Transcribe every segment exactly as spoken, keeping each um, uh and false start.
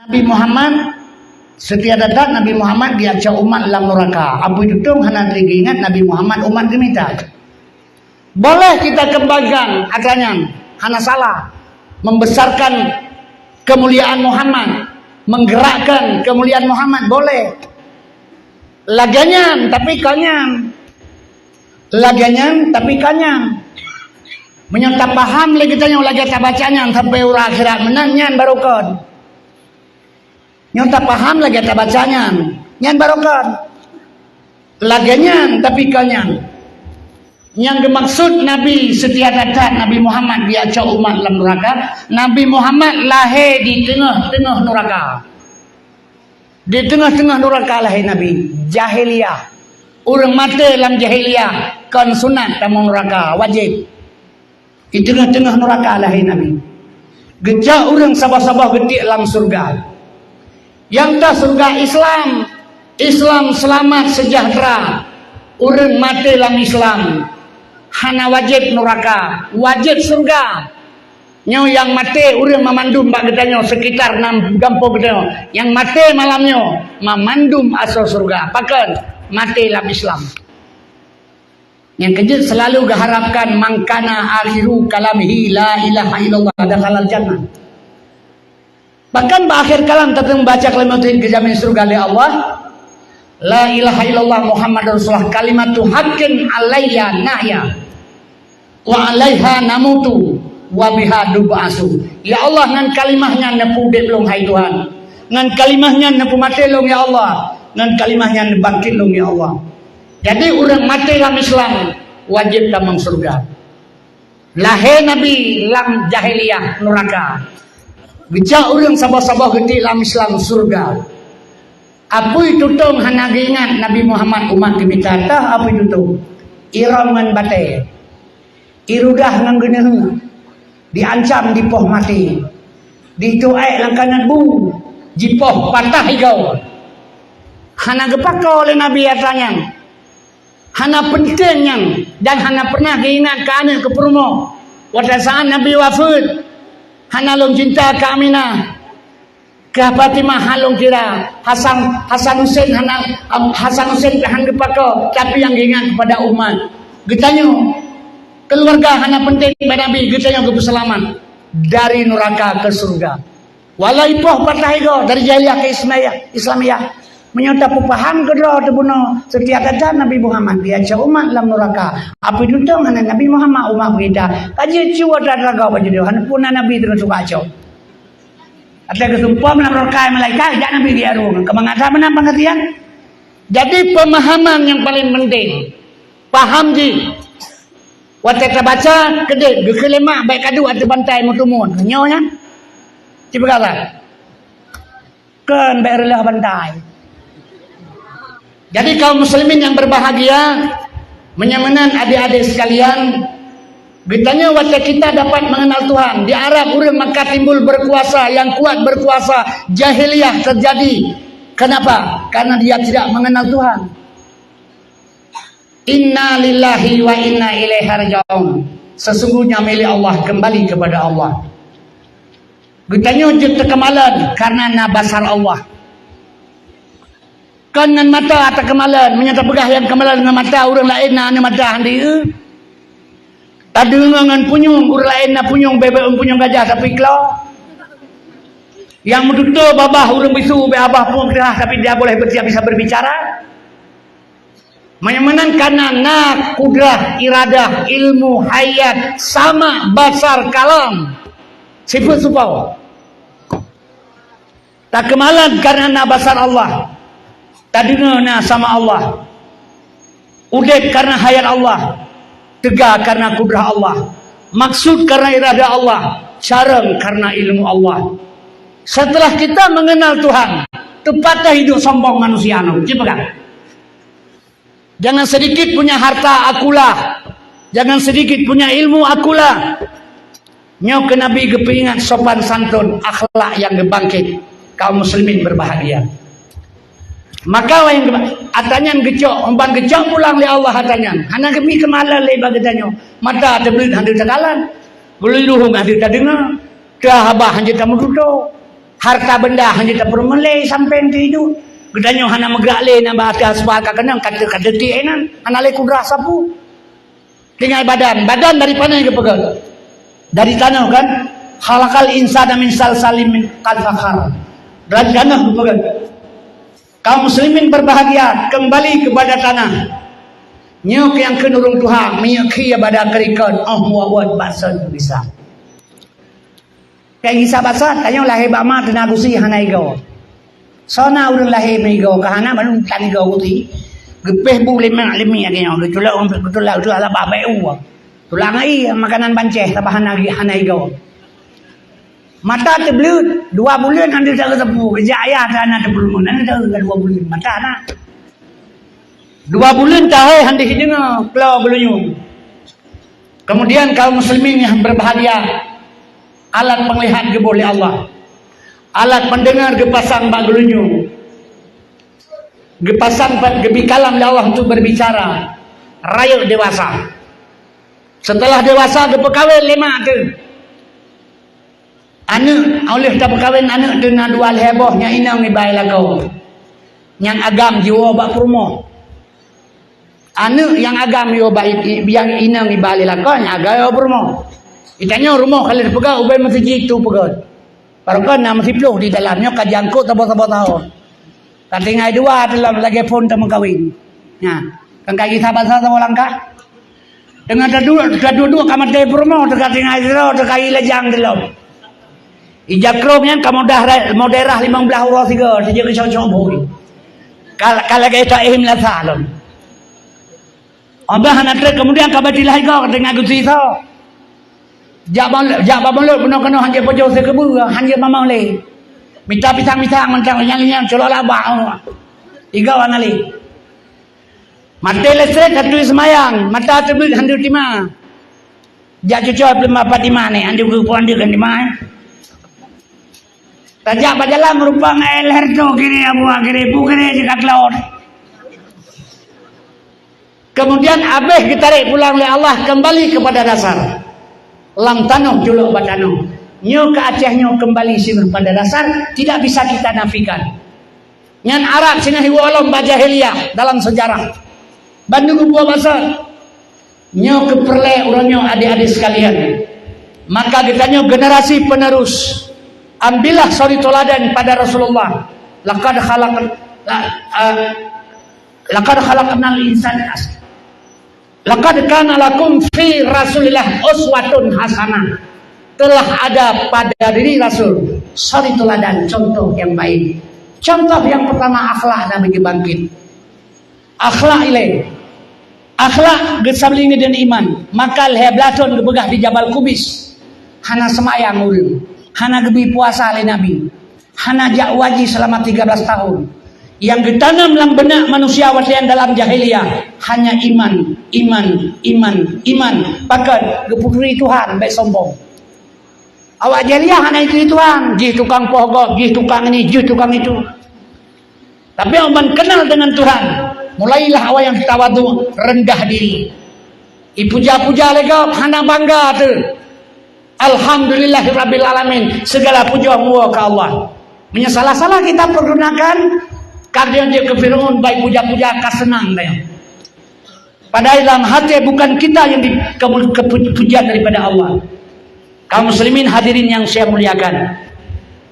Nabi Muhammad, seutia that-that Nabi Muhammad geuyue cok umat lam nuraka. Apui tutong hana teuingat Nabi Muhammad umat geumita. Boleh kita kembangkan atra nyan, hana salah. Membesarkan kemuliaan Muhammad, menggerakkan kemuliaan Muhammad, boleh. Lagèe nyan, tapi kon nyan. Lagèe nyan, tapi kon nyan. Meunyoe tapaham lé geutanyoe lagèe tabaca nyan sampai uroe akhirat meunan, nyan baru kon. Nyoe tapaham lagèe tabaca nyan, nyan baru kon. Lagèe nyan, tapi kon nyan. Nyang geumaksud Nabi seutia that-that Nabi Muhammad geuyue cok umat lam nuraka, Nabi Muhammad lahé di teungoh-teungoh nuraka. Di teungoh-teungoh nuraka lahé Nabi, jahiliyah. Ureuëng maté lam jahiliyah kon sunat tamong nuraka, wajéb. Di teungoh-teungoh nuraka lahé Nabi. Geucok ureuëng saboh-saboh geutiek lam syeuruga. Nyang ka syeuruga Islam, Islam seulamat seujahteura. Ureuëng maté lam Islam hana wajéb nuraka, wajéb syeuruga. Nyoe nyang maté ureuëng mamandum bak geutanyoe, sekitar nam gampông geutanyoe. Nyang maté malam nyoe mamandum asoe syeuruga. Pakon? Maté lam Islam. Nyang keujeuet seulalu geuharapkan, "Man kana akhiru kalamihi la ilaha illallah dakhalal jannah." Bahkan bak akhir kalam tateumbaca kalimat tauhid geujamin syeuruga lé Allah, "La ilaha illallah Muhammadur Rasulullah kalimatu haqqin alayya nahya wa alaiha namutu wa biha nub'asu." Ya Allah, ngon kalimah nyan neupeuudeb lôn, hai Tuhan. Ngon kalimah nyan neupeumaté lôn, ya Allah. Ngon kalimah nyan neubangkét lôn, ya Allah. Jadi, ureuëng maté lam Islam wajéb tamong syeuruga. Lahé Nabi lam jahiliyah, nuraka. Geujak ureuëng saboh-saboh geutiek lam Islam, syeuruga. Apui tutong hana geuingat Nabi Muhammad umat geumita, teuh apui tutong. Irong ngon batée. Irudah ngon geuneuheuek. Diancam dipoh maté. Dituek lam kanat bu. Jipoh patah igoe. Hana geupakoe lé Nabi atra nyan. Hana peunteng nyan dan hana peureunah geuingat keu aneuk keu peurumoh. Watée saát Nabi wafeuet, hana lôn cinta keu Aminah, keu Fatimah hana lôn kira, Hasan, Hasan Husein hana, Hasan Husein pih hana geupakoe, tapi nyang geuingat keupada umat. Geutanyoe, keuluwarga hana peunteng bak Nabi, geutanyoe geupeuseulamat dari nuraka keu syeuruga. Walau ipoh patah igoe dari jahiliyah keu Ismaiyah, Islamiyah. Meunyoe tapeupaham keudroe teubunoe, seutia that-that Nabi Muhammad geuyue cok umat lam nuraka. Apui tutong hana Nabi Muhammad umat beurita. Ka jeuet cue atra-atra gob bak judô, hana puna Nabi teungoh suka cok. Atra geusumpom lam nuraka malaikat, jak Nabi geuyue arung. Keumangat that meunan peungeurtian. Jadi peumahaman nyang paleng peunteng. Paham jih. Watée tabaca, keudeh, geukheun lé mak, bék kaduek ateueh bantai meutumun. Nyoe nyan. Cipeugah lah. Kon bék reuloh bantai. Jadi kaum muslimin yang berbahagia, meunyoe meunan adik-adik sekalian, geutanyoe watée kita dapat mengenal Tuhan, di Arab ureuëng maka timbul berkuasa, yang kuat berkuasa, jahiliyah terjadi. Kenapa? Karena dia tidak mengenal Tuhan. Inna lillahi wa inna ilaihi raji'un. Sesungguhnya milik Allah, kembali kepada Allah. Geutanyoe jeuet takeumalon karena na basar Allah. Kon ngon mata takeumalon, meunyoe tapeugah nyang keumalon ngon mata, ureuëng laén na aneuk mata handi eu. Tadeungoe ngon punyueng, ureuëng laén na punyueng bèe-bèe, punyueng gajah tapi klo. Nyang meututoe babah ureuëng bisu, bèe babah pueng keurah tapi dia boleh, dia bisa berbicara. Meunyoe meunan kana na kudrah, iradah, ilmu, hayat, sama, basar, kalam. Sifeuet supau. Takeumalon karena na basar Allah. Tadeungoe na sama Allah. Udeb karena hayat Allah. Teuga karena kudrah Allah. Maksud karena iradah Allah. Carông karena ilmu Allah. Setelah kita mengenal Tuhan, teupatéh hidup sombong manusia nyoe. Cipeugah. Jangan sedikit punya harta, akulah. Jangan sedikit punya ilmu, akulah. Nyoe keu Nabi geupeuingat sopan santun, akhlak nyang geubangkét. Kaum muslimin berbahagia. Maka wayang geuba-, atra nyan geucok, ban geucok pulang lé Allah atra nyan. Hana geumi keumalon lé bak geutanyoe. Mata teubleuet hana takalon. Buluih luhueng hana tadeungoe. Teuhaba hana tameututoe. Harta benda hana tapeurumoh lé sampoe teuiduek. Geutanyoe hana meugrak lé, na bak atas aspal ka keunong, ka teu-, ka teutik inan, hana lé kudrah sapeue. Tinggai badan, badan dari pane geupeugah? Dari tanoh kan? Khalaqal insana min salsalin min kal fakhar. Dari tanoh geupeugah. Kaum muslimin berbahagia, kembali kepada tanah. Nyoe nyang kheun ureuëng tuha, minyeuk khie bada keurikon, oh muwawot bakson bisa. Kai gisa basa, tanyoe lahé bak ma teuna gusi hana igoe. Soe na ureuëng lahé meuigoe ka hana, baru tan igoe gusi. Geupéh bu lima limi lagée nyoe, geutulak, geutulak, geutulak labah bak u. Tulak ngai makanan banceh, sabab hana, hana igoe. Mata teubleuet, dua buleuen hana teuseupue, geujak ayah hana teupeureumeun, hana teuka dua buleuen, mata na. Dua buleuen tahé hana hideungoe, klo geulunyueng. Kemudian kaum muslimin yang berbahagia, alat penglihat geuboh lé Allah. Alat pendengar geupasang bak geulunyueng. Geupasang pat geubi kalam lé Allah untuk berbicara. Rayeuk dewasa. Setelah dewasa geupeukawen lé mak teuh. Aneuëk, óh lheueh tapeukawen aneuëk teuh na dua lhée boh nyang inong iba i lakoe. Nyang agam jiwoe bak peurumoh. Aneuëk nyang agam yoh bak i-, i-, nyang inong iba lé lakoe, nyang agam yoh peurumoh. Itanyoe rumoh ka lheueh peugah ubé meuseujid tu peugah. Barokon na meusiploh di dalam nyoe ka jangkot saboh-saboh tahun. Ka tinggai dua teulom lagée phon tameukawen. Nyan, kan ka gisa basa saboh langkah. Teungoh taduek, taduek-duek ka maté peurumoh, teuka tinggai sidroe, teuka i lajang teulom. Ija krong nyan ka mudah ra-, mudah rah limong blaih uroe sigoe, sijeuet keu cok-cok bui. Ka, ka lagée taéh meulasa lom. Abah hana treb, kemudian ka batilah igoe, ka teungoh geusi soe. Jak bal-, jak bak balut, bunoe keunoe hanjeuet pajoh sikeubeue, hanjeuet mamang lé. Mita pisang-pisang mantong, nyang-nyang culok labak. Igoe hana lé. Maté listrik, ka tui seumayang, mata teubiet, hana tima. Jak cucoe peuleumah Fatimah ni, andu keu puan deuk kan dimai. Tajak bak jalan meurupang, eh, leher tu kiri, abu kiri, pu kiri, jika kelot. Kemudian abéh geutarék pulang lé Allah kembali kepada dasar. Lam tanoh julok bak tanoh. Nyoe keu Aceh nyoe kembali sibeuna pada dasar, tidak bisa kita nafikan. Nyan Arab singoh iwoe lom bak jahiliyah dalam sejarah. Bandum buah basa. Nyoe keupeureulee uroe nyoe adik-adik sekalian. Maka geutanyoe generasi penerus, ambillah suri teladan pada Rasulullah. Laqad khalaq-, la-, ah, laqad khalaqnal insana as-, laqad kana lakum fi Rasulillah uswatun hasanah. Telah ada pada diri Rasul suri teladan, contoh yang baik. Contoh yang pertama, akhlak Nabi dibangkit. Akhlak ilée. Akhlak geusabeuli ngon iman. Maka lhée blaih thon geupeugah di Jabal Kubis. Hana seumayang ureuëng. Hana geubri puasa lé Nabi. Hana jak haji selama tiga belas tahun. Nyang geutanam lam beunak manusia watée nyan dalam jahiliyah hanya iman, iman, iman, iman. Pakon? Geupeuturi Tuhan, bék sombong. Awak jahiliyah hana ituri Tuhan, jih tukang poh gob, jih tukang ini, jih tukang itu. Tapi awak ban kenal dengan Tuhan, mulailah awak nyang tawadhu, rendah diri. Ipuja-puja lé gob, hana bangga teuh. Alhamdulillahirabbil alamin, segala puja muwoe keu Allah. Meunyoe salah-salah kita pergunakan, ka jeuet keu Firaun, baik puja-puja ka seunang tanyoe. Padahal dalam hati bukan kita yang di-, kepu-, kepu-, pujian daripada Allah. Kaum muslimin hadirin yang saya muliakan,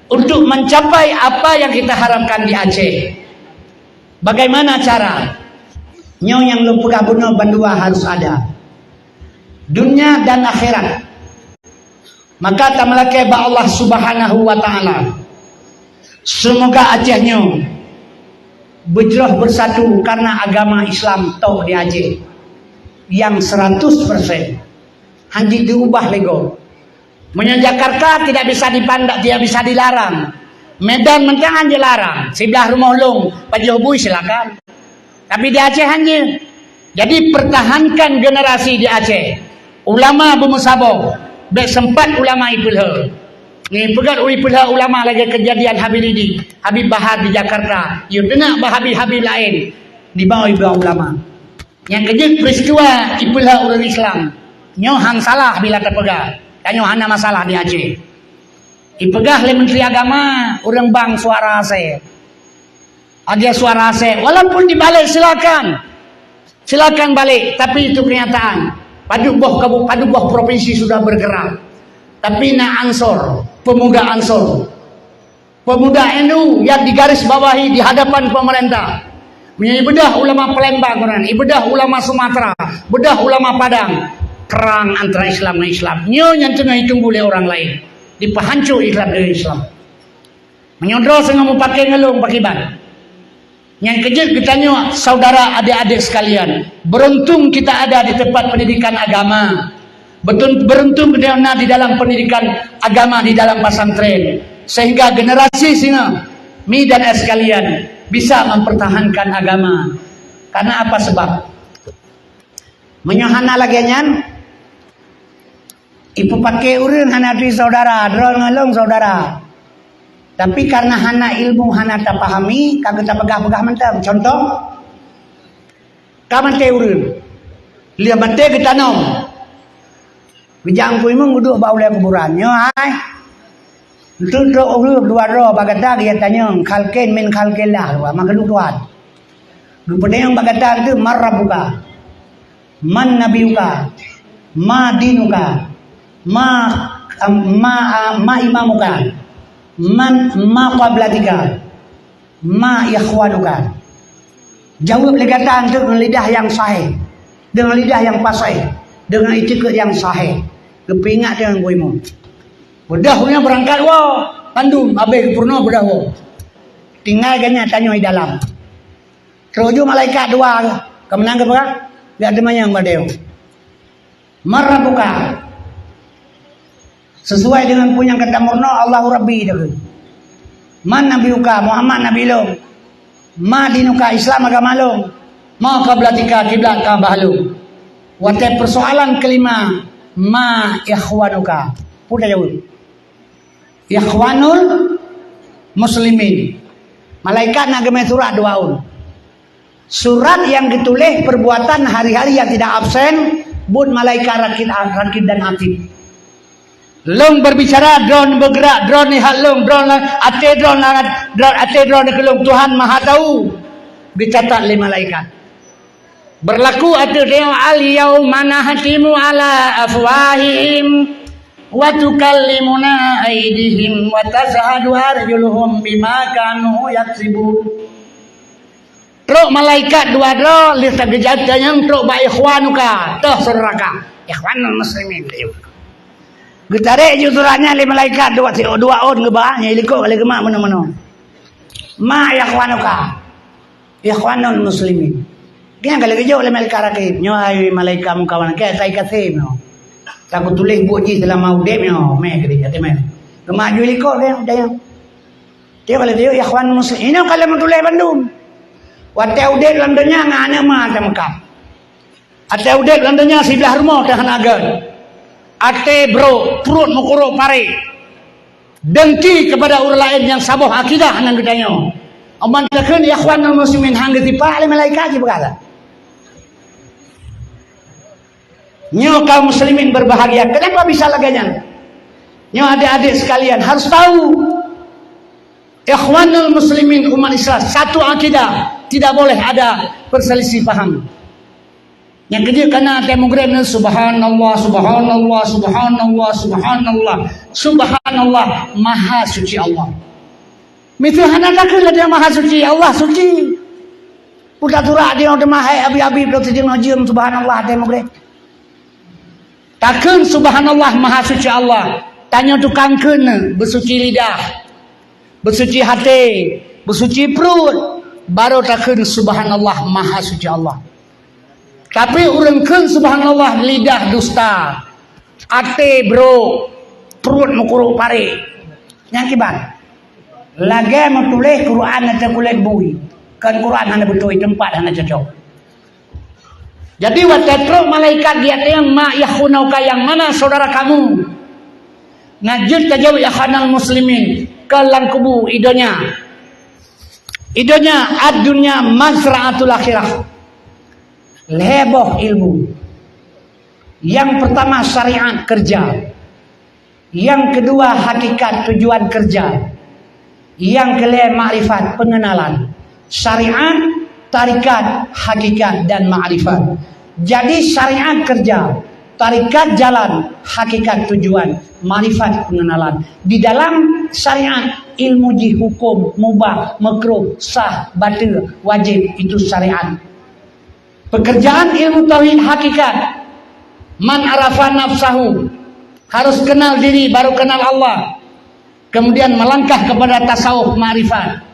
untuk mencapai apa yang kita harapkan di Aceh, bagaimana cara? Nyoe nyang lôn peugah bunoe bandua harus ada. Dunia dan akhirat. Maka tameulakée bak Allah Subhanahu wa Ta'ala. Semoga Aceh nyoe beujroh beusatu karena agama Islam tok di Aceh. Nyang seratus persen. Hana jiubah lé gob. Meunyoe Jakarta tidak bisa dipandang, tidak bisa dilarang. Medan mantong hana jilarang. Siblah rumoh lôn, pajoh bui silakan. Tapi di Aceh hana. Jadi pertahankan generasi di Aceh. Ulama beumeusaboh, bék sempat ulama ipeulheueh. Ngipeugét ipeulheueh ulama lagée kejadian Habib Ridi, Habib Bahar di Jakarta. Yue deungoe bak Habib-Habib laén dibawa iba ulama. Nyang keujeuet peristiwa ipeulheueh ureuëng Islam. Nyoe han salah bila tapeugah. Tanyoe hana masalah di Aceh. Ipeugah lé Menteri Agama, ureuëng bang suara asée. Agiah suara asée, walaupun dibalik silakan. Silakan balik, tapi itu kenyataan. Padub boh kabu-, padub boh provinsi sudah bergerak. Tapi na Ansor, pemuda Ansor. Pemuda N U yang digarisbawahi di hadapan pemerintah. Meunyoe ibeudôh ulama Palembang, ibeudôh ulama Sumatera, ibeudôh ulama Padang, perang antara Islam ngon Islam. Nyoe nyang teungoh ditunggu lé ureuëng laén. Dipahanco Islam deungon Islam. Meunyoe droe singoh meupaké ngon lôn pakriban. Nyang keujeuet geutanyoe, saudara, adik-adik sekalian, beruntung kita ada di tempat pendidikan agama. Betul, beruntung geutanyoe na di dalam pendidikan agama di dalam pesantren, sehingga generasi singoh, Mi dan S sekalian, bisa mempertahankan agama. Karena apa sebab? Meunyoe hana lagée nyan, ipeupaké ureuëng hana turi saudara, droe ngon lôn saudara. Tapi karena hana ilmu, hana tapahami, ka geuta peugah-peugah mantong. Contoh, ka maté ureuëng, lheueh maté geutanom. Geujak Teungku Imum geuduek bak ulée kuburan. Nyoe hai, enteuk trok ureuëng dua droe bak gata geujak tanyong, khalqin min khalqillah, makhluk Tuhan. Geupeutanyong bak gata enteuk, "Man rabbuka? Man nabiyuka? Ma dinuka? Ma, ma, ma imamuka? Man, ma qiblatika? Ma ikhwanuka?" Jaweueb lé gata enteuk deungon lidah nyang sahé, deungon lidah nyang paséh, deungon itikeuet nyang sahé. Geupeuingat deungon Teungku Imum. Beudôh nyan beurangkat woe, mandum habéh geupeurunoe beudôh woe. Tinggai geuhnyan tanyoe di dalam. Trok ju malaikat dua, ka meunan geupeugah, jak teumanyong bak tanyoe. "Man rabbuka?" Sesuai dengan peue nyang ka tameurunoe, "Allahu Rabbi," takheun. "Man nabiyuka?" "Muhammad nabi lôn." "Ma dinuka?" "Islam agama lôn." "Ma qiblatika?" "Kiblat Ka'bah lôn." Watée persoalan kelima, "Ma ikhwanuka?" Peue tajaweueb? "Ikhwanul muslimin." Malaikat na geumé surat dua ôn. Surat nyang geutuléh perbuatan hari-hari nyang tidak absen, buet malaikat Rakid, Rakid dan Atid. Lôn berbicara, droeneuh bergerak, droeneuh lihat lôn, droeneuh até droeneuh, droeneuh até droeneuh keu lôn, Tuhan Maha Tahu. Geucatat lé malaikat. Berlaku ateueh tanyoe, "Al-yauma nakhtimu ala afwahihim wa tukallimuna aidihim wa tasyhadu arjuluhum bima kanu yaksibun." Trok malaikat dua droe, lheueh tageujak tanyong, trok bak ikhwanuka, toh saudara ka. Ikhwanul muslimin. Geutarek ju surat nyan lé malaikat dua, dua ôn geuba, nyang likot ka lheueh geumat meunoe-meunoe. "Ma ikhwanuka?" "Ikhwanul muslimin." Nyan ka lheueh geujok lé malaikat Rakid. Nyoe hai malaikat meukawan, ka sai kasém nyoe. Ka kutuléh buet jih seulama udeb nyoe, mé keudeh, até mé. Geumat ju likot lé, udah nyoe. Tiep kali tiep ikhwan muslim. Inoe ka lheueh meutuléh bandum. Watée udeb lam donya ngon aneuk ma teumeukab. Watée udeb lam donya siblah rumoh teuh hana gét. Até brok, pruet meukurok parek. Dengki kepada ureuëng laén nyang saboh akidah ngon geutanyoe. Aman takheun ikhwanul muslimin hana geusipak lé malaikat jipeugah. Nyoe kaum muslimin berbahagia. Kenapa bisa lagée nyan? Nyoe adik-adik sekalian harus tahu. Ikhwanul muslimin umat Islam satu akidah, tidak boleh ada perselisih paham. Nyang keujeuet kana até mugreb nyan, "Subhanallah, subhanallah, subhanallah, subhanallah, subhanallah, maha suci Allah." Miseue hana takheun lagée maha suci, Allah suci. Peue taturak di teuma hai abi-abi bloe sijeung jeuem subhanallah até mugreb. Takheun subhanallah maha suci Allah. Tanyoe tukang kheun beusuci lidah, beusuci até, beusuci pruet, barô takheun subhanallah maha suci Allah. Tapi ureuëng kheun subhanallah lidah dusta, até brok, pruet meukurok parek. Nyang kiban? Lagée meutuléh Quran ateueh kulét bui. Kon Quran hana beutôi, teumpat hana cocok. Jadi watée trok malaikat geutanyong, "Ma ikhwanuka, nyang mana saudara kamu?" Na jeuet tajaweueb, "Ikhwanul muslimin," ka lam kubu i donya. I donya, ad-dunya mazra'atul akhirah. Lhée boh ilmu. Nyang pertama syariat kerja. Yang kedua, hakikat tujuan kerja. Yang kelima, makrifat, pengenalan. Syariat, tarikat, hakikat, dan makrifat. Jadi, syariat kerja, tarikat jalan, hakikat tujuan, makrifat pengenalan. Di dalam syariat, ilmu jih hukum, mubah, makruh, sah, batil, wajib, itu syariat. Pekerjaan ilmu tauhid hakikat, man arafa nafsahu, harus kenal diri, baru kenal Allah. Kemudian melangkah kepada tasawuf makrifat.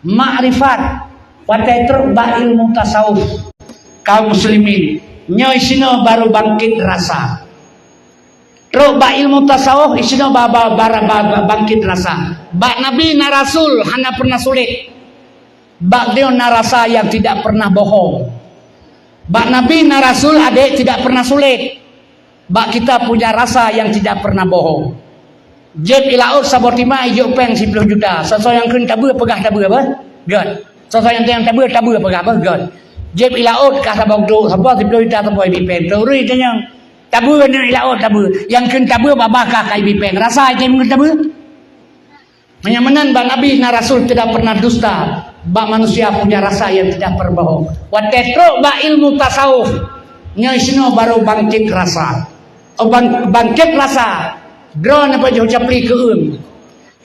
Makrifat, watée trok bak ilmu tasawuf. Kaum muslimin, nyoe sinoe baru bangkit rasa. Trok bak ilmu tasawuf, isinoe ba-, ba-, ba-, ba-, ba-, bangkit rasa. Bak nabi na rasul hana pernah sulit. Bak dia na rasa yang tidak pernah bohong. Bak nabi na rasul adek tidak pernah sulit. Bak kita punya rasa yang tidak pernah bohong. Jeb ilaôt saboh tima ijok péng siploh juta. Soe-soe nyang kheun tabeue peugah tabeue apa? Gét. Soe-soe nyang tabeue tabeue peugah apa? Gét. Jeb ilaôt ka saboh duek saboh siploh juta saboh ibi péng. Teuri tanyong. Tabeue nyoe ilaôt tabeue. Nyang kheun tabeue babah ka ka ibi péng. Rasa item kheun tabeue? Meunyoe meunan bak nabi na rasul tidak pernah dusta, bak manusia punya rasa yang tidak berbohong. Watée trok bak ilmu tasawuf, nyoe sinoe baru bangkit rasa. Oh, bang-, bangkit rasa, droeneuh pajoh capli keueun.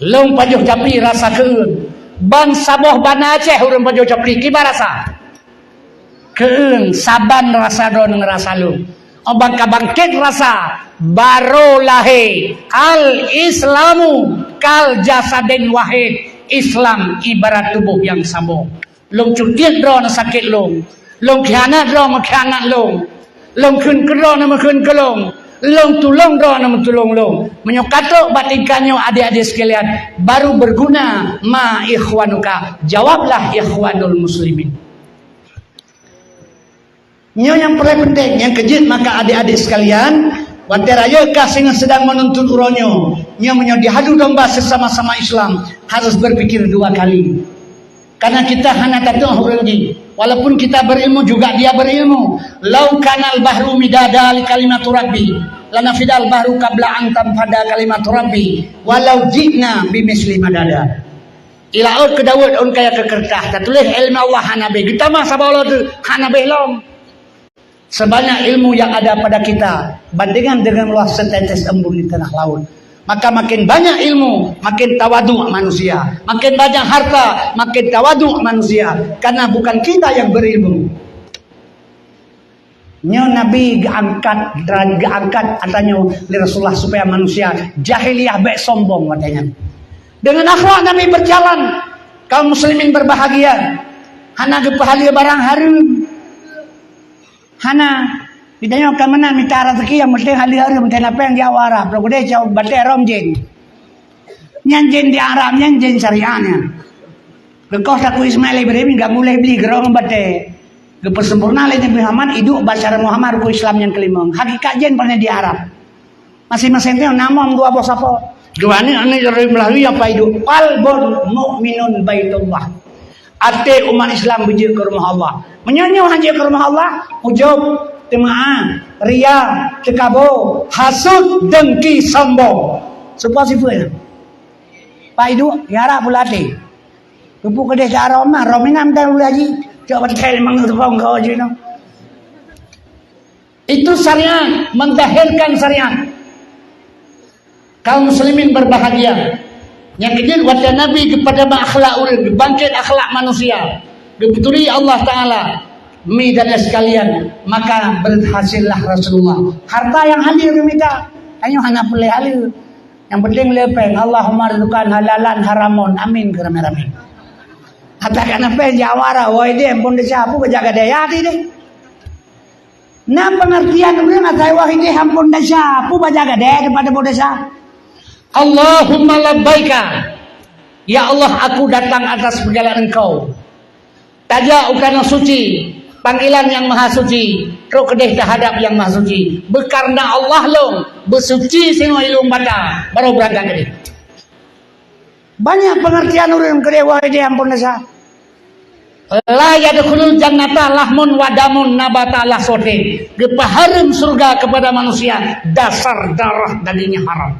Lôn pajoh capli rasa keueun. Ban saboh bana Aceh ureuëng pajoh capli kiban rasa. Keueun saban rasa droeneuh ngon rasa lôn. Óh ban ka bangkét rasa, barô lahé. Al-Islamu kal jasadin wahid. Islam ibarat tuboh nyang saboh. Lôn cutiet droeneuh sakét lôn. Lôn khianat droeneuh meukhianat lôn. Lôn kheun keu droeneuh meukheun keu lôn. Lôn tulông droeneuh meutulông lôn. Meunyoe ka trok bak tingkat nyoe, adék-adék sekalian, baru berguna ma ikhwanuka. Jawablah ikhwanul muslimin. Nyoe nyang paling penting, nyang keujeuet maka adik-adik sekalian, watée rayeuk kah singoh sedang menuntut uroe nyoe, nyoe meunyoe diadu domba sesama-sama Islam, harus berpikir dua kali. Karena kita hana tatu'oh ureuëng jih. Walaupun kita berilmu juga dia berilmu. Lau kanal bahru midada li kalimatu rabbi, lanafidal bahru qabla an tanfada kalimatu rabbi, walau ji'na bimisli madada. Ilaôt keu Daud ôn kaya keu keureutah, tatuléh iéleumé Allah hana beh. Geutamah saboh uroe teuk hana beh lom. Sebanyak ilmu yang ada pada kita bandingan dengan luas setetes embun di tengah laut. Maka makin banyak ilmu, makin tawaduk manusia. Makin banyak harta, makin tawaduk manusia. Karena bukan kita yang berilmu. Nyoe Nabi geuangkat, geuangkat atra nyoe lé Rasulullah supaya manusia jahiliyah bék sombong watée nyan. Dengan akhlak Nabi berjalan, kaum muslimin berbahagia. Hana geupeuhaleue barang hareuem. Hana. Geutanyoe ka meunan mita raseuki nyang penting haleue hareuem, meuteuna péng di Arab. Lôn keudeh cok batée rom jén. Nyan jén di Arab, nyan jén syariah nyan. Geukoh takue Ismail Ibrahim, geuguléh bli geurong batée. Geupeusempurna lé Nabi Muhammad, iduek bak syariat Muhammad rukon Islam nyang keulimong. Hakikat jén pernah di Arab. Masing-masing teuh na mong dua boh sapo. Dua ni aneuk dari Melayu yang paiduek. Qalbun mu'minun baitullah. Até umat Islam beujeuet keu rumoh Allah. Meunyoe nyoe han jeuet keu rumoh Allah, ujub, teumeu'ah, ria, teukabo, hasut, dengki, sombong. Seupôt sifeuet nyan. Paiduek, ya Rab, pula até. Keupeue keudeh cak Roma, Roma inam dan ulée haji. Cok batée limong teupông kau jinoe. Itu syariat, mendahirkan syariat. Kaum muslimin berbahagia. Nyang keujeuet watée Nabi geupeudamah akhlak ureuëng, geubangkét akhlak manusia, geupeuturi Allah Taala, mi dan sekalian, maka berhasillah Rasulullah. Harta nyang haleue geumita, tanyoe hana peureulée haleue. Nyang penting le péng, Allahumma rizqan halalan haramon. Amin keu ramé-ramé. Hata kana péng jawara, woi deh, ampun desya, peue bak jaga daya ti deh. Na pengertian ureuëng asai wahideh ampun desya, peue bak jaga deh daripada peue desya. Allahumma labbaika. Ya Allah, aku datang atas panggilan Engkau. Tajak u tanoh suci, panggilan Nyang Maha Suci, trok keudeh teuhadap Nyang Maha Suci. Beukareuna Allah lôn, beusuci singoh ilôn bata, barô beurangkat keudeh. Banyak pengertian ureuëng keudeh wahideh ampun desya. "La yadkhulul jannata lahmun wa damun nabata 'ala suhtin." Geupeuhareuem syurga kepada manusia dasar darah daging yang haram.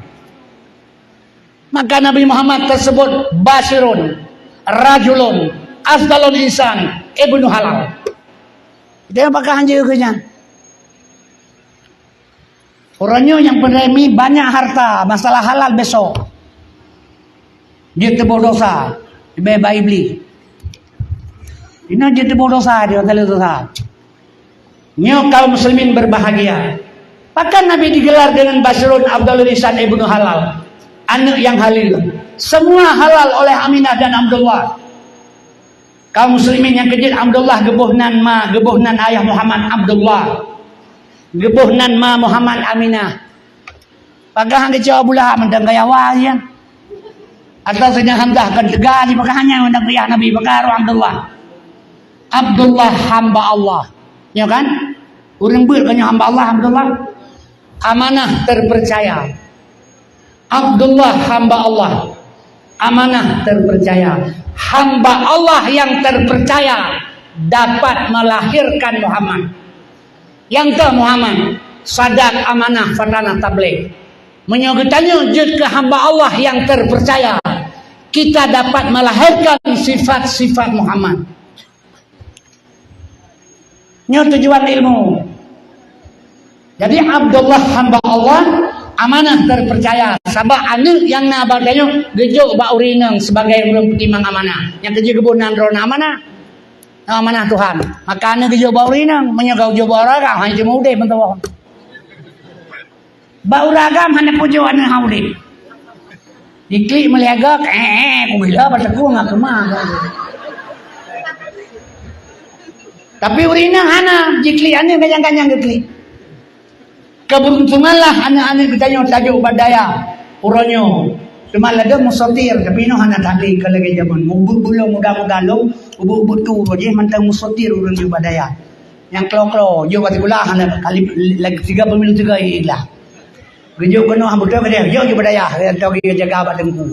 Maka Nabi Muhammad tersebut basyirun, rajulun, afdalul insan, ibnu halal. Dia pakah anjing ke nyan. Uroe nyoe nyang peuremi banyak harta, masalah halal besok. Jeuet teuboh dosa, leubeh ba Iblih. Inoe jeuet teuboh dosa, dia kata dosa. Nyoe kaum muslimin berbahagia. Pakon Nabi digelar dengan Basyirun Afdalul Ihsan Ibnu Halal, aneuk yang halal. Semua halal oleh Aminah dan Abdullah. Kaum muslimin nyang keujeuet, Abdullah geuboh nan ma, geuboh nan ayah Muhammad Abdullah. Geuboh nan ma Muhammad Aminah. Pakon geucok Abu Lahab mantong gaya awai nyan. Atau Saidina Hamzah kan teuga di pakon nyan mantong ayah Nabi, pakon Abdullah. Abdullah hamba Allah. Nyo kan? Ureueng beuet kan nyo hamba Allah, Abdullah. Amanah terpercaya. Abdullah hamba Allah, amanah terpercaya. Hamba Allah yang terpercaya dapat melahirkan Muhammad. Nyang keu Muhammad, sadak, amanah, fatanah, tabligh. Meunyoe geutanyoe jeuet keu hamba Allah yang terpercaya, kita dapat melahirkan sifat-sifat Muhammad. Nyoe tujuan ilmu. Jadi, Abdullah hamba Allah, amanah terpercaya. Sabab aneuk nyang na bak tanyoe geujok bak ureueng inong sebagai ureueng peutimang amanah. Nyang keujeuet geuboh nan droeneuh amanah. Nyoe amanah Tuhan. Maka aneuk geujok bak ureueng inong, meunyoe ka geujok bak ureueng agam, hana teuma udeb meutuwah. Bak ureueng agam hana pujok aneuk hana udeb. Jiklik meuliaga, eh, eh, kubila bak teukung ngon keumah. Tapi ureueng inong hana, jiklik aneuk ganyang-ganyang geuklik. Keberuntunganlah aneuk-aneuk geutanyoe tajok bak dayah uroe nyoe. Teuma ladôm musotir, tapi inoe hana tadi ka lagèe jameun. Mubuet bulông muda-muda lom, ubeut-ubeut tu, jih mantong musotir ureueng nyoe bak dayah. Nyang klo-klo, jok bak sikula hana, kali lagi tiga pemilu tiga ilah. Geujok keunoe hana beutôi keudeh, jok ju bak dayah, atau geujaga bak teungku.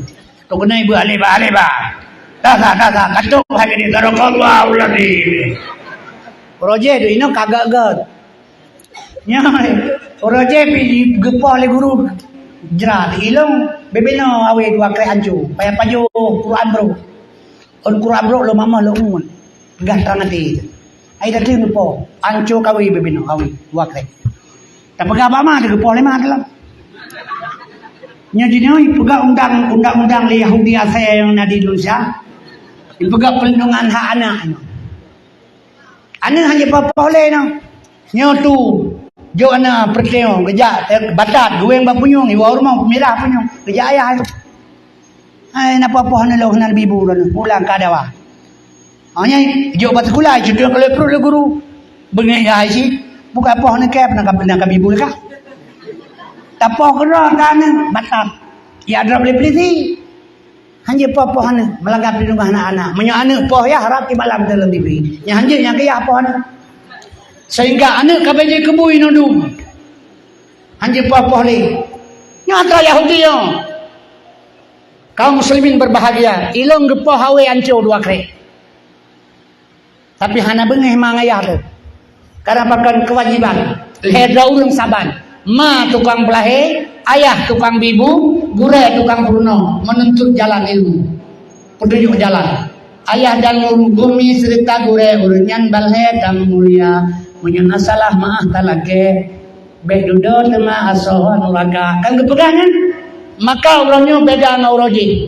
Toh keunoe ibu aleba, aleba. Dah sah, dah sah, katôb hai keudeh, sadaqallahul azim. Roje tu inoe kagak-gak. Nyoe, roje pi geupoh lé guru jrat, ilong bebeno awé dua krek ancu, payah pajoh Quran bro. Ôn Quran brok lom mamah lom umun. Peugah trang até. Ai dateueng po, anco kawe bibinoe kawe, dua krek. Tapeugah bak ma teuh geupoh lé ma teuh lom. Nyoe jinoe peugah undang, undang-undang lé Yahudi asai nyang na di Indonesia. Peugah perlindungan hak anak nyoe. Aneuk hana jipoh-poh lé nyoe. Nyoe tu, jok aneuk peureuté nyoe, geujak, eh, batat, geuwéng bak punyueng, iwoe u rumoh, peumirah punyueng, geujak ayah nyoe. Hai, na poh-poh aneuk lôn hana bibu lôn, pulang ka dawa. Ha, nyan, jok bak sikula, jiteueng keu lé pruet lé guru. Beungéh ya hai cit, buka poh aneuk kèe, peunan ka, peunan ka bibu lé ka. Tapoh keudroe ka aneuk, batat. Ya drop lé peulisi. Hanjeuet poh-poh aneuk, meulanggar peulindungan aneuk-aneuk. Meunyoe aneuk poh yah, rab ibalam dalam diri. Nyang hanjeuet nyang keu yah poh aneuk. Sehingga aneuk ka bèk jikeubui nudum. Hanjeuet poh-poh lé. Nyoe atra Yahudi nyoe. Kaum muslimin berbahagia, ilong geupoh awé anco dua krek. Tapi hana beungéh ma ngon ayah teuh. Karena pakon keuwajiban lhèe droe ureueng saban. Ma tukang peulahé, ayah tukang bibu, gurèe tukang peurunoe, menuntut jalan ilmu. Peutunjuk jalan. Ayah dan guru gumi seureuta gurèe ureueng nyan ban lhèe tamulia. Meunyoe na salah meu'ah talakèe, bèk dudoe teuma asoe nuraka. Kan geupeugah nyan? Maka uroe nyoe beda ngon uroe jih.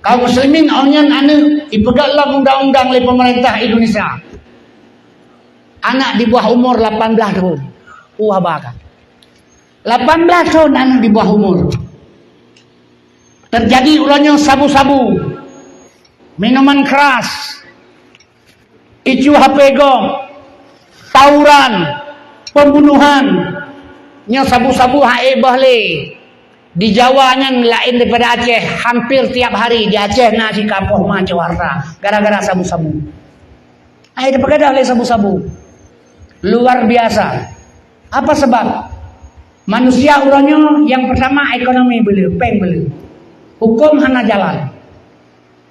Kaum muslimin, awak nyan aneuk ipeugah lom undang-undang lé peumeurintah Indonesia. Anak di bawah umur lapan belas thon. Uh, haba ka. Lapan belas thon aneuk di bawah umur. Terjadi uroe nyoe sabu-sabu, minuman keras, icu H P gob, tawuran, pembunuhan, nyoe sabu-sabu hai boh lé. Di Jawa nyan laén daripada Aceh, hampir tiap hari di Aceh na sikapoh macam harta gara-gara sabu-sabu. Hai dipeugadah lé sabu-sabu. Luar biasa. Apa sebab? Manusia uroe nyoe nyang pertama ekonomi beuleu, péng beuleu. Huköm hana jalan.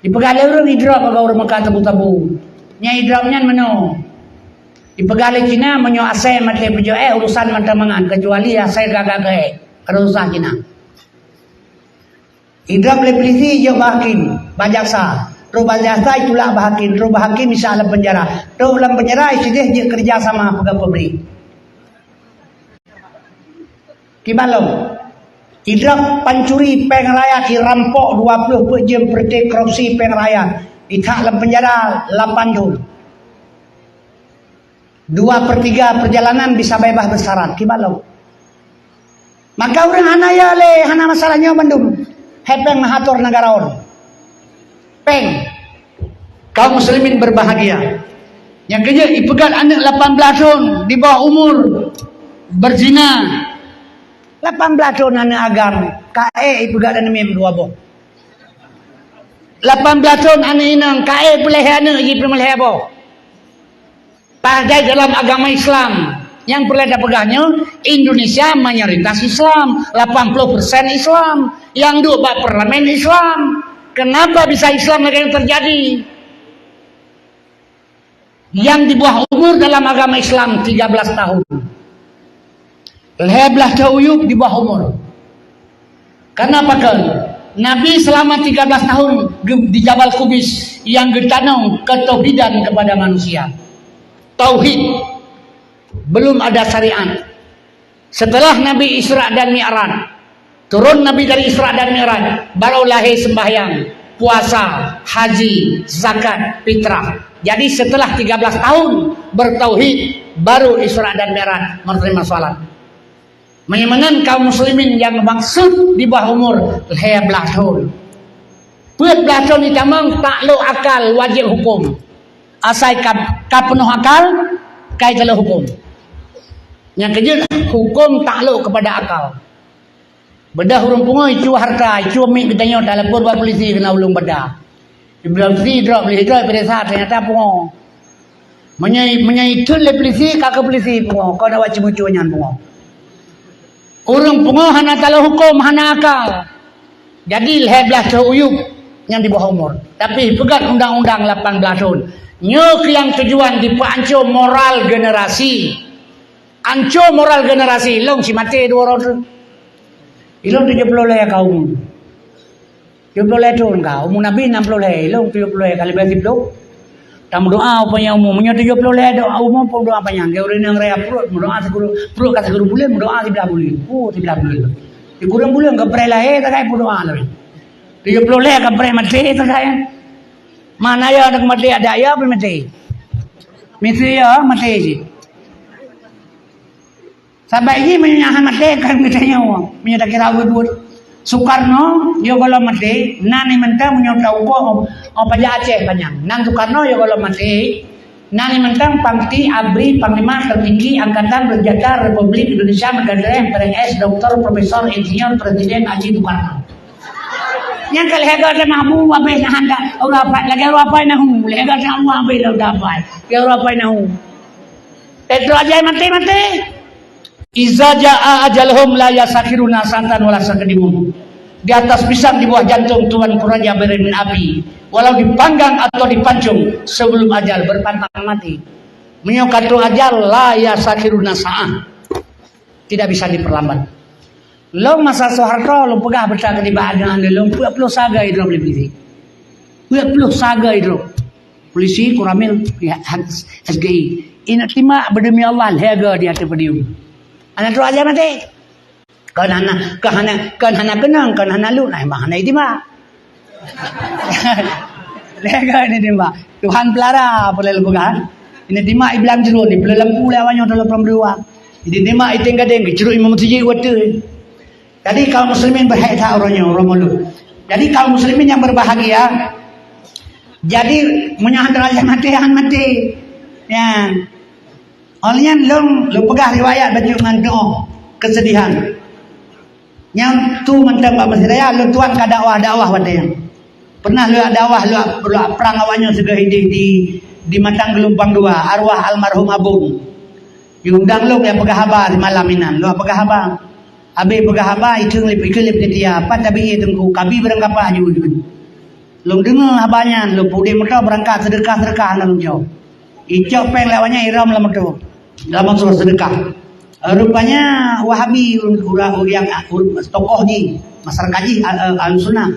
Dipeugah lé ureueng idroe bak ureueng Mekah tabu-tabu. Nyang idrop nyan meunoe. Ipeugah lé Cina, meunyoe asèe maté peujoe, urusan mantong mangat, keucuali asèe gaga keuhèk. Ada urusan Cina. Idrop lé polisi, ijok bak hakim, bak jaksa. Trok bak jaksa, itulak bak hakim. Trok bak hakim, isa lam penjara. Trok lam penjara, isideh jeuet kerja sama peugah pabrik. Kiban lom. Idrop pancuri péng rakyat, irampok dua ploh peuet jeuem, praktek korupsi péng rakyat. Ithak lam penjara lapan thon. Dua per tiga perjalanan bisa bebas bersyarat. Kiban lom. Maka ureueng hana ya lé, hana masalah nyoe bandum. Hai péng meuatur negara on. Péng. Kaum muslimin berbahagia. Nyang keujeuet ipeugöt aneuk lapan belas thon di bawah umur berzina. Lapan belas thon aneuk agam, ka ék ipeugöt aneuk mim dua boh. Lapan belas thon aneuk inong, ka ék peulahé aneuk jih peumeulahé boh. Padahai dalam agama Islam, nyang peureulèe tapeugah nyoe, Indonesia mayoritas Islam, lapan puluh persen Islam, nyang duek bak parlemen Islam. Kenapa bisa Islam lagèe nyan terjadi? Nyang di bawah umur dalam agama Islam tiga belas tahun. Lhèe blah thon u yup di bawah umur. Karena pakon? Nabi selama tiga belas tahun ge-, di Jabal Kubais nyang geutanong ketauhidan kepada manusia. Tauhid. Belum ada syariat. Setelah Nabi Isra dan Mi'raj, turun Nabi dari Isra dan Mi'raj, baru lahé sembahyang, puasa, haji, zakat, fitrah. Jadi setelah tiga belas tahun bertauhid, baru Isra dan Mi'raj, menerima salat. Meunyoe meunan kaum muslimin nyang maksud di bawah umur lhèe blah thon. Peuet blah thon itamong taklok akal wajéb huköm. Asai ka, ka peunoh akal, ka italok huköm. Nyang keujeuet huköm taklok kepada akal. Beudôh ureueng pungo icue harta, icue miet geutanyoe talapor bak polisi keunan ulôn bada. Di polisi drop lé droe peuriksa, ternyata pungo. Meunyoe, meunyoe iteun lé polisi, ka keu polisi pungo, kon awak ceumeucue nyan pungo. Ureueng pungo hana talok huköm, hana akal. Jadi lhèe blah thon u yup nyang di bawah umur. Tapi peugöt undang-undang lapan blah thon. Nyoe keuh nyang tujuan jipeuancô moral generasi. Ancô moral generasi, lôn cit maté dua uroe teuk. Ilôn tujoh ploh lhèe ka umu. Tujoh ploh lhèe thon ka. Umu Nabi nam ploh lhèe, ilôn tujoh ploh lhèe ka leubeh siploh. Tameudoa upanya umu. Meunyoe tujoh ploh lhèe do-, umu pun doa panyang. Keu ureueng nyang raya pruet, meudoa sikureueng, pruet ka sikureueng buleuen, meudoa siblah buleuen. Oh, siblah buleuen. Sikureueng buleuen ka preh lahé, takai peudoa lom. Tujoh ploh lhèe ka preh maté, takai. Mana ya aneuk maté, ada ya pih maté. Misi ya maté cit. Sabab jih meunyoe nyan hana maté, kan geutanyoe. Meunyoe takira buet-buet. Sukarno, yoh gohlom maté, nan nyang mantong meunyoe taukoh, oh, oh, pajak Aceh panyang. Nan Sukarno, yoh gohlom maté, nan nyang mantong Pangti Abri Panglima Tertinggi Angkatan Bersenjata Republik Indonesia Negara Deret, P R S, Doktor Profesor Insinyur Presiden Haji Sukarno. Nyang ka lhèe goe teuma bu abéh na handa, ureueng apai, lagèe ureueng apai nahu, lhèe goe teuma bu abéh lom dapai, lagèe ureueng apai nahu. Petrus aja maté-maté. Iza jaa ajaluhum la yastakhiruna sa'atan wa la yastaqdimun. Di atas pisang di bawah jantung Tuhanku Raja Beremin Api, walau dipanggang atau dipancung, sebelum ajal berpantang mati. Meunyoe ka troh ajal, la yastakhiruna sa'ah. Tidak bisa diperlambat. Lôn masa Soeharto, lôn peugah beuta keu nibak aneuk-aneuk lôn, peuet ploh saga idrop lé polisi. Peuet ploh saga idrop. Polisi, Koramil, ya, S G I. Ingat timak, beudemi Allah, lhèe goe di ateueh podium. Hana troh aja maté. Kon hana, kon hana, kon hana keunong, kon hana lôn, ai mah hana itimak. Lhèe goe ini timak. Tuhan pelara, apa lé peugah. Ini timak iblang jerun, ni peue lampu lé awak nyoe dalam peram dua. Jadi timak iteng gadeng, geucuruk imam masjid watèe. Jadi kaum muslimin berhak that uroe nyoe, uroe Maulud. Jadi kaum muslimin yang berbahagia, jadi meunyoe hana raya maté, han maté. Ya. Óh lheueh nyan lôn, lôn peugah riwayat bacut ngon doa kesedihan. Nyang tu mantong bak Mesir Raya, lôn tuan ka dakwah-dakwah watèe nyan. Pernah lôn dakwah, lôn, lôn prang awak nyoe sigoe idéh di, di Matang Geulumpang Dua, arwah almarhum Abon. Diundang lôn jak peugah haba di malam inan, lôn peugah haba. Abéh peugah haba, ikheun lé, ikheun lé panitia, "Pat tabi, Teungku, kabi barang kapa aju." Lôn deungoe haba nyan, lôn peuudeb moto beurangkat seudeukah-seudeukah hana lôn jaweueb. Icok péng lé awak nyan irhom lam moto, lam moto seudeukah. Rupanya Wahabi ureueng, ureueng, ureueng, tokoh jih, masyarakat jih, Ahlussunnah.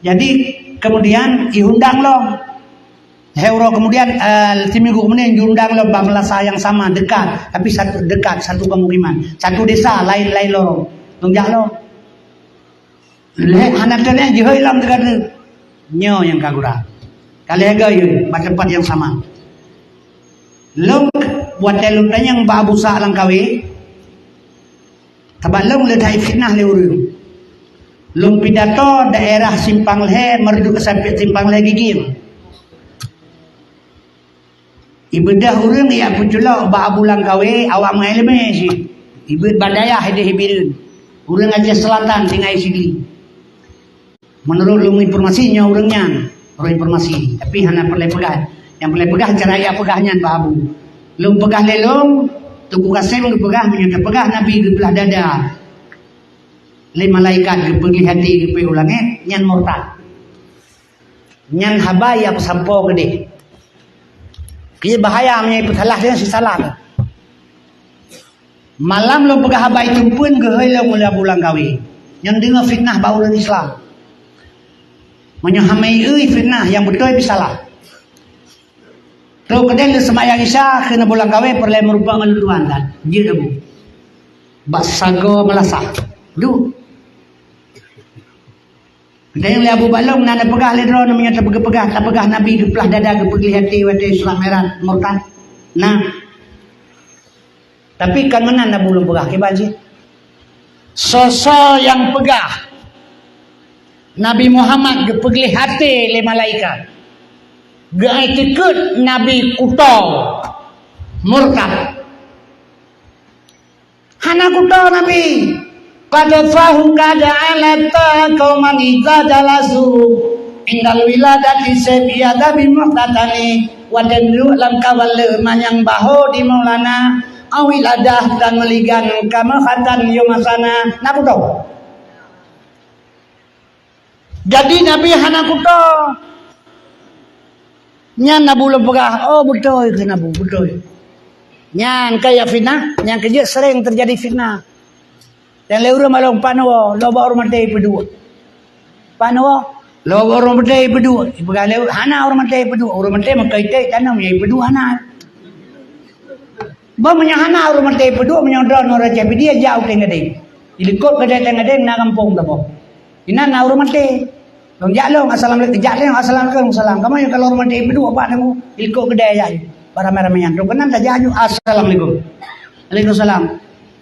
Jadi kemudian iundang lom. Lhèe uroe kemudian, eh, siminggu kemudian, jiundang lom bak meulasa nyang sama, dekat, tapi satu, dekat, satu pemukiman, satu desa, laén-laén lorong. Lôn jak lom. Lhèe hana teuh lhèe jihôi lom teuka treuk. Nyoe nyang ka gura. Ka lhèe goe yue bak teumpat nyang sama. Lôn watèe lôn tanyong bak Abu Sa lam kawé, sabab lôn leudah ifitnah lé ureueng. Lôn pidato daerah Simpang Lhèe Meureudu sampai Simpang Lhèe Gigieng. Ibeudôh ureueng ijak peuculok bak Abu Langkawe awak meuileumèe cit. Ibeuet bak dayah idéh Bireuen. Ureueng Aceh Selatan tinggai Sigli. Meunurot lôn informasi nyoe ureueng nyan, ureueng informasi, tapi hana peureulèe peugah. Nyang peureulèe peugah cara ijak peugah nyan bak Abu. Lôn peugah lé lôn, Teungku Kasem geupeugah meunyoe tapeugah Nabi geupeulah dada lé malaikat, geupeugléh até, geupeuék u langèt, nyan murtad. Nyan haba nyang peusampoe keudéh. Keu bahaya meunyoe peusalah, nyan sisalah. Malam lôn peugah haba iteumpeuen geuhôi lôn ulèe Abu Langkawe. Nyan deungoe fitnah bak ureueng Islam. Meunyoe hana ieu fitnah, nyang beutôi pih salah. Trok keudéh lheueh seumayang Isya kheun Abu Langkawe peureulèe meurumpok ngon lôn tuan that. Jeuet Abu. Bak sagoe meulasah. Duek. Geutanyong lé Abu bak lôn, na neupeugah lé droeneuh meunyoe tapeugah, tapeugah Nabi geuplah dada, geupeugleh até watèe Isra Mi'raj, murtad? Na. Tapi kon meunan Abu lôn peugah, kiban cit. Soe-soe nyang peugah Nabi Muhammad geupeugleh até lé malaikat, geuiktikeuet Nabi kuto, murtad. Hana kuto Nabi. Qad fahu qad alata qauman idza jalasu indal wiladati sayyidi adabi muhtatani. Watèe duek lam kawaleuh manyang baho di Maulana, awiladah dan meuligan kamoe khatan yomasana. Na kuto. Jadi Nabi hana kuto. Nyan Abu lôn peugah, "Oh, beutôi," kheun Abu, "beutôi." Nyan kaya fitnah, nyang keujeuet sering teujadi fitnah. Dan lé ureueng malông, "Pat neuwoe?" "Lôn bak ureueng maté ipeuduek." "Pat neuwoe?" "Lôn bak ureueng maté ipeuduek." Ipeugah lé, "Hana ureueng maté ipeuduek." Ureueng maté meukai tét tanam, nyang ipeuduek hana. Bah meunyoe hana ureueng maté ipeuduek, meunyoe droeneuh Rajah Pidie jak u Teng Gadeng. Ilikot keudè Teng Gadeng na gampông saboh. Inan na ureueng maté. Lôn jak lôn, "Assalamualaikum." Jak lôn, "Assalamualaikum." "Salam." "Kamoe nyoe kalau ureueng maté ipeuduek, Pak Teungku?" Ilikot keudè jak. Barang ramè-ramè nyan. Trok keunan tajak aju, "Assalamualaikum." "Waalaikumsalam."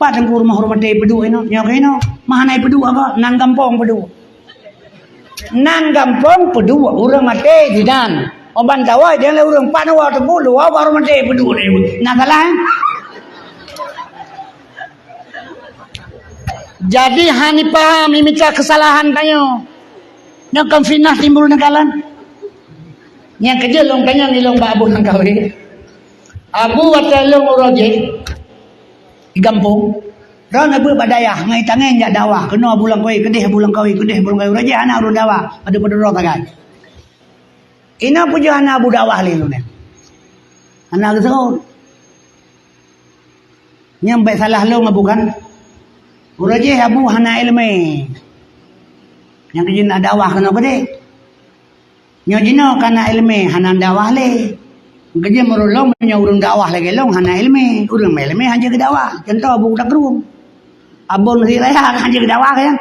"Pak Teungku, rumoh ureueng maté ipeuduek inoe?" "Nyoe keuh inoe." "Mah hana ipeuduek apa?" "Nan gampông peuduek." Nan gampông peuduek ureueng maté dinan. Oban tawoe, jangan lé ureueng, "Pat neuwoe Teungku?" "Lôn bak ureueng maté ipeuduek." Na salah, eh? Jadi hana paham, imita keusalahan tanyoe. Nyoe kon fitnah timbul neukalon. Nyang keujeuet lôn tanyong ilôn bak Abu Langkawe. Abu, watèe lôn uroe jéh di gampông, droeneuh beuet bak dayah ngon itangen jak dakwah. Keunoe Abu Langkawe, keudéh Abu Langkawe, keudéh Abu Langkawe. Uroe jéh hana ureueng dakwah, padub-padub droe sagai. Inoe peue jeuet hana Abu dakwah lé lôn nyan? Hana geuseuôt. Nyan bèk salah lôn Abu kan? Uroe jéh Abu hana ileumèe. Nyang keujeuet na dakwah keunoe keudéh. Nyoe jinoe ka na ileumèe hana dakwah lé. Keujeuet meunurot lôn, meunyoe ureueng dakwah lagèe lôn hana ileumèe, ureueng meuileumèe hanjeuet geudakwah. Contoh Abu Takrum, Abon Siraya hanjeuet geudakwah kan?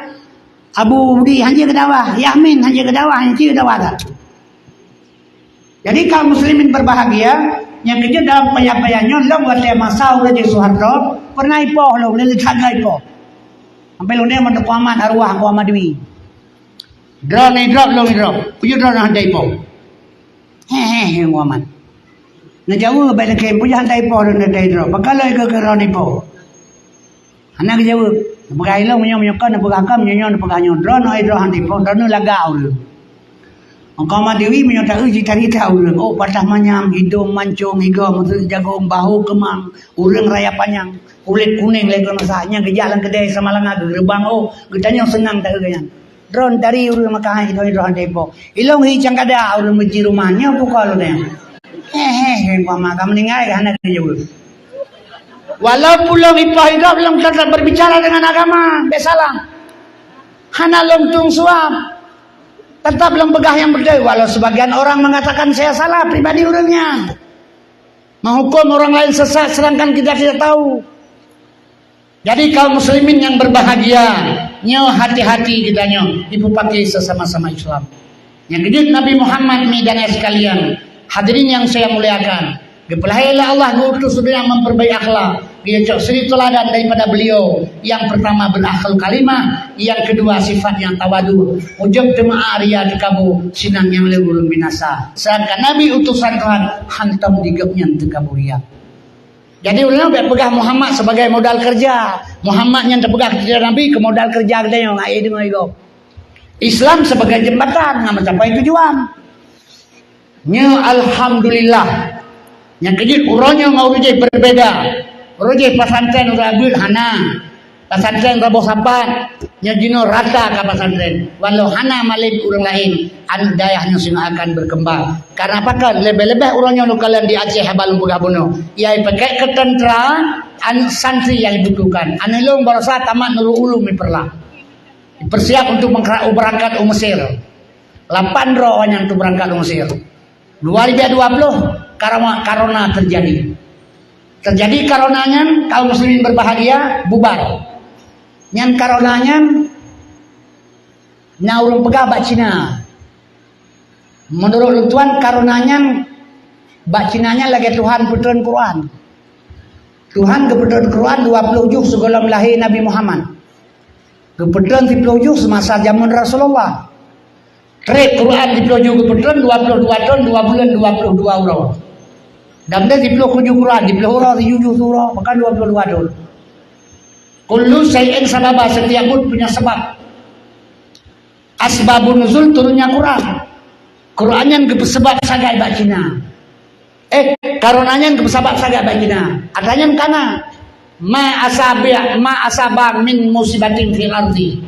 Abu Budi hanjeuet geudakwah, Yahmin hanjeuet geudakwah, hanjeuet geudakwah that. Jadi kaum muslimin berbahagia, nyang keujeuet dalam payah-payah nyoe lom watèe masa uroe jéh Soeharto, pernah ipoh lôn, lé leucah ipoh. Sampai lôn nyoe meuteupeuamat arwah Teungku Ahmad Dwi. Droeneuh idrop, lôn idrop. Peue jeuet droeneuh hana ipoh? He he he, Teungku Ahmad. Neujaweueb bèk neukheun, peue jeuet hana ipoh droeneuh hana idrop? Pakon lôn ikôt keu droeneuh ipoh? Hana geujaweueb. Neupeugah ilôn meunyoe, meunyoe kon neupeugah kon, meunyoe nyoe neupeugah nyoe. Droeneuh droe hana ipoh, droeneuh lagak ureueng. Teungku Ahmad Dwi meunyoe taeu jicarita ureueng, oh, patah manyam, idông mancông, igoe meuseuet jagông, bahô keumang, ureueng raya panyang, kulét kunéng lagèe masak, nyan geujak lam keudè Samalanga geureubang, oh, geutanyong seunang taeu geuh nyan. Droen dari ureuëng Makkah, hai droen, droen depo. Ilong hi cangkada ureuëng meuji rumah nyoe pukul nyoe. Heh, heh, heh, gua mah ka meuninggai ka hana dijaweueb. Walaupun long ipoh idop, long tetap berbicara dengan agama, bek salah. Hana long tueng suap. Tetap long peugah nyang beutôi, walau sebagian orang mengatakan saya salah, pribadi ureuëng nyan. Menghukum orang lain sesat sedangkan kita tidak tahu. Jadi kaum muslimin yang berbahagia, nyoe hati-hati kita nyoe, ibu pakai sesama-sama Islam. Nyang keujeuet Nabi Muhammad mi dan sekalian, hadirin yang saya muliakan, geupeulahé lé Allah geuutus dunia memperbaik akhlak, geuyue cok suri teladan daripada beliau. Yang pertama berakhlak karimah, yang kedua sifat yang tawadu, ujub teuma ria teukabu, sinan nyang lé ureuëng binasa. Sedangkan Nabi utusan Tuhan hantom di gobnyan teukabu ria. Jadi ulama bèk peugah Muhammad sebagai modal kerja. Muhammad nyang teupeugah kepada Nabi keu modal kerja geutanyoe ngon ilmu igob. Islam sebagai jembatan ngon mencapai tujuan. Nyoe alhamdulillah. Nyang keujeuet uroe nyoe ngon uroe jih berbeda. Uroe jih pesantren uroe abeuet hana. Pesantren Raboh Sapat, nyoe jinoe rata ka pesantren. Walau hana malem ureuëng laén, aneuk dayah nyoe singoh akan berkembang. Karena apa kan? Leubeh-leubeh uroe nyoe neukalon di Aceh haba lôn peugah bunoe. Ia pakai ke tentera, aneuk santri yang dibutuhkan. Aneuk lôn barosa tamat Nurul Ulum di Peureulak. Dipersiap untuk mengkera-, berangkat u Mesir. Lapan droe awaknyan tu berangkat u Mesir. Dua ribu dua puluh, karena, karena terjadi. Terjadi karena nyan, kaum muslimin berbahagia, bubar. Nyan karena nyan, na ureuëng peugah bak Cina. Menurut lôn tuan, karena nyan, bak Cina nyan lagèe Tuhan peutron Quran. Tuhan geupeutrön Quran dua ploh juz sigohlom lahé Nabi Muhammad. Geupeutrön siplôh juz semasa jameun Rasulullah. Trép Quran siplôh juz geupeutrön dua ploh dua thon, dua buleuen, dua ploh dua uroe. Dan deh siplôh juz Quran, siplôh uroe, sijuh juz surah, bahkan dua ploh dua thon. Kullu syai'in sababa, setiap buet punya sebab. Asbabun nuzul turunnya Quran. Quran nyan geupeusebab sagai bak Cina. Eh, karena nyan geupeusebab sagai bak Cina. Ata nyan kana. Ma asaba, ma asaba min musibatin fil ardi.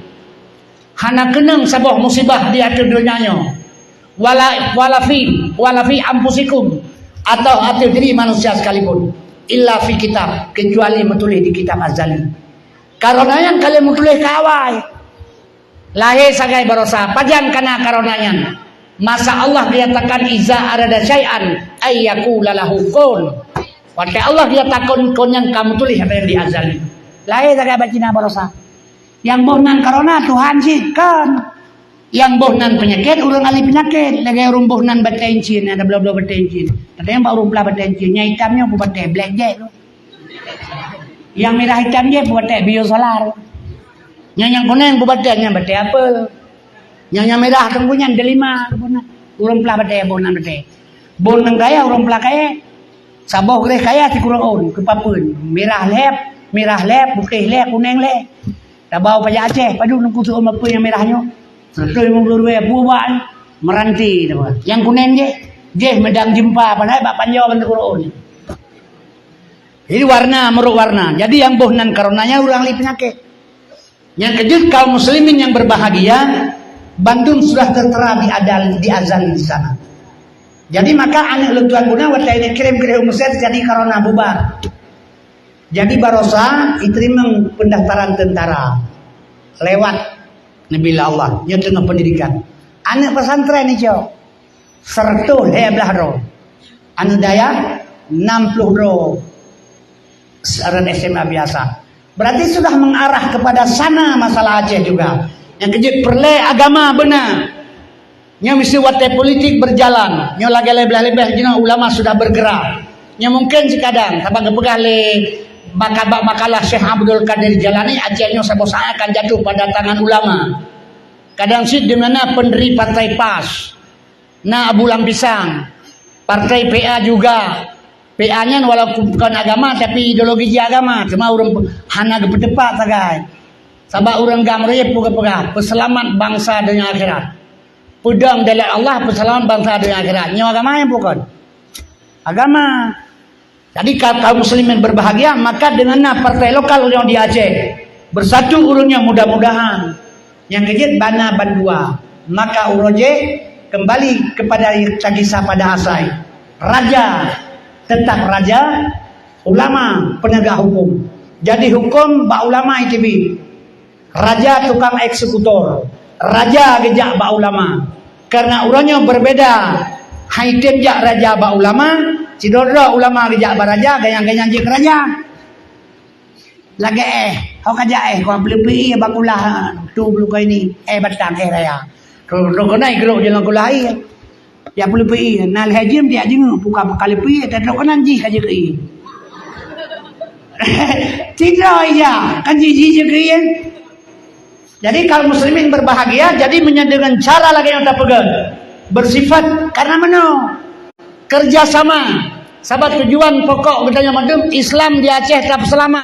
Hana keunong saboh musibah di ateueh donya nyoe. Wala, wala fi, wala fi anfusikum. Atau ateueh diri manusia sekalipun. Illa fi kitab. Kecuali meutuléh di kitab azali. Karena nyan ka lheueh meutuléh keu awai. Lahé sagai barosa, pajan kana karena nyan. Masa Allah geuyatakan iza arada syai'an ay yaqula lahu kun. Watèe Allah geuyatakan kun nyan ka meutuléh ata nyang di azali. Lahé sagai bak Cina barosa. Nyang boh nan karena Tuhan cit kan. Nyang boh nan peunyakét ureuëng ahli peunyakét, lagèe ureuëng boh nan batèe incin, ada bloe-bloe batèe incin. Ada nyang bak ureuëng peugah batèe incin, nyang itam nyoe peubatèe black jack tu. Nyang mirah itam jih peubatèe biosolar. Nyang, nyang kunèng peubatèe nyang batèe apel. Nyang, nyang mirah teungku nyan delima. Ureuëng peugah batèe boh nan batèe. Boh nan kaya ureuëng peugah kaya. Saboh gréh kaya sikureueng ôn keu papeuen. Mirah lhèe, mirah lhèe, putéh lhèe, kunèng lhèe. Tabau pajak Aceh, padub neukhusu ôn papeuen nyang mirah nyoe. Seratus lima puluh ribu buah, meranti tu. Nyang kunèng jih, jih meudang jeumpa, padahai bak panjoe ban sikureueng ôn. Jadi warna, meurok warna. Jadi nyang boh nan karena nyan ureuëng ahli peunyakét. Nyang keujeuet kaum muslimin yang berbahagia, bandum sudah tertera di adal, di azali di sana. Jadi maka aneuk lôn tuan guna watèe ini kirim-kirim u Mesir jadi karena bubar. Jadi barosa iteurimong pendaftaran tentara lewat Nabi Allah, nyoe teungoh pendidikan. Aneuk pesantren icok. Seratus lhèe blah droe. Aneuk dayah, enam puluh droe. Seorang S M A biasa. Berarti sudah mengarah kepada sana masalah Aceh juga. Nyang keujeuet peureulèe agama beuna. Nyoe meusti watèe politik berjalan. Nyoe lagèe leubeh-leubeh jinoe ulama sudah bergerak. Nyoe mungkin sikadang, sabab geupeugah lé maka-, bak makalah Syekh Abdul Qadir Jailani, Aceh nyoe saboh saat akan jatuh pada tangan ulama. Kadang cit di mana pendiri partai pas. Na Abu Lam Pisang. Partai P A juga. P A nyan walaupun bukan agama, tapi ideologi jih agama. Cuma ureuëng pe-, hana geupeuteupat sagai. Sabab ureuëng GAM rayek peugah-peugah, peuseulamat bansa donya akhirat. Peudong dalam Allah, peuseulamat bansa donya akhirat. Nyoe agama nyang bukon. Agama. Jadi ka-, kaum muslimin berbahagia, maka dengan na partai lokal yang di Aceh bersatu ureuëng nyoe mudah-mudahan Nyang keujeuet bana bandua. Maka uroe jih kembali kepada kisah pada asai. Raja tetap raja, ulama penegak hukum. Jadi hukum bak ulama iteubiet. Raja tukang eksekutor. Raja geujak bak ulama. Karena uroe nyoe berbeda. Hai tem jak raja bak ulama, sidroe-droe ulama geujak bak raja, ganyang-ganyang jeuet keu raja. Lagèe éh, ho ka jak éh, kau peuleupi éh bak kulah, tu belukon ini, éh batang éh raya. Terus, terus keunan geulok jalan kulah éh. Ya peuleupi éh, na lhèe jeuem dia jeuet, buka kali pi, tapi terus keunan jih ka jeuet éh. Tidak ya, kan jih jih jeuet éh. Jadi kaum muslimin berbahagia, jadi meunyoe deungon cara lagèe nyang tapeugah, bersifat karena meunoe. Kerjasama. Sabab tujuan pokok geutanyoe mandum Islam di Aceh tetap selamat.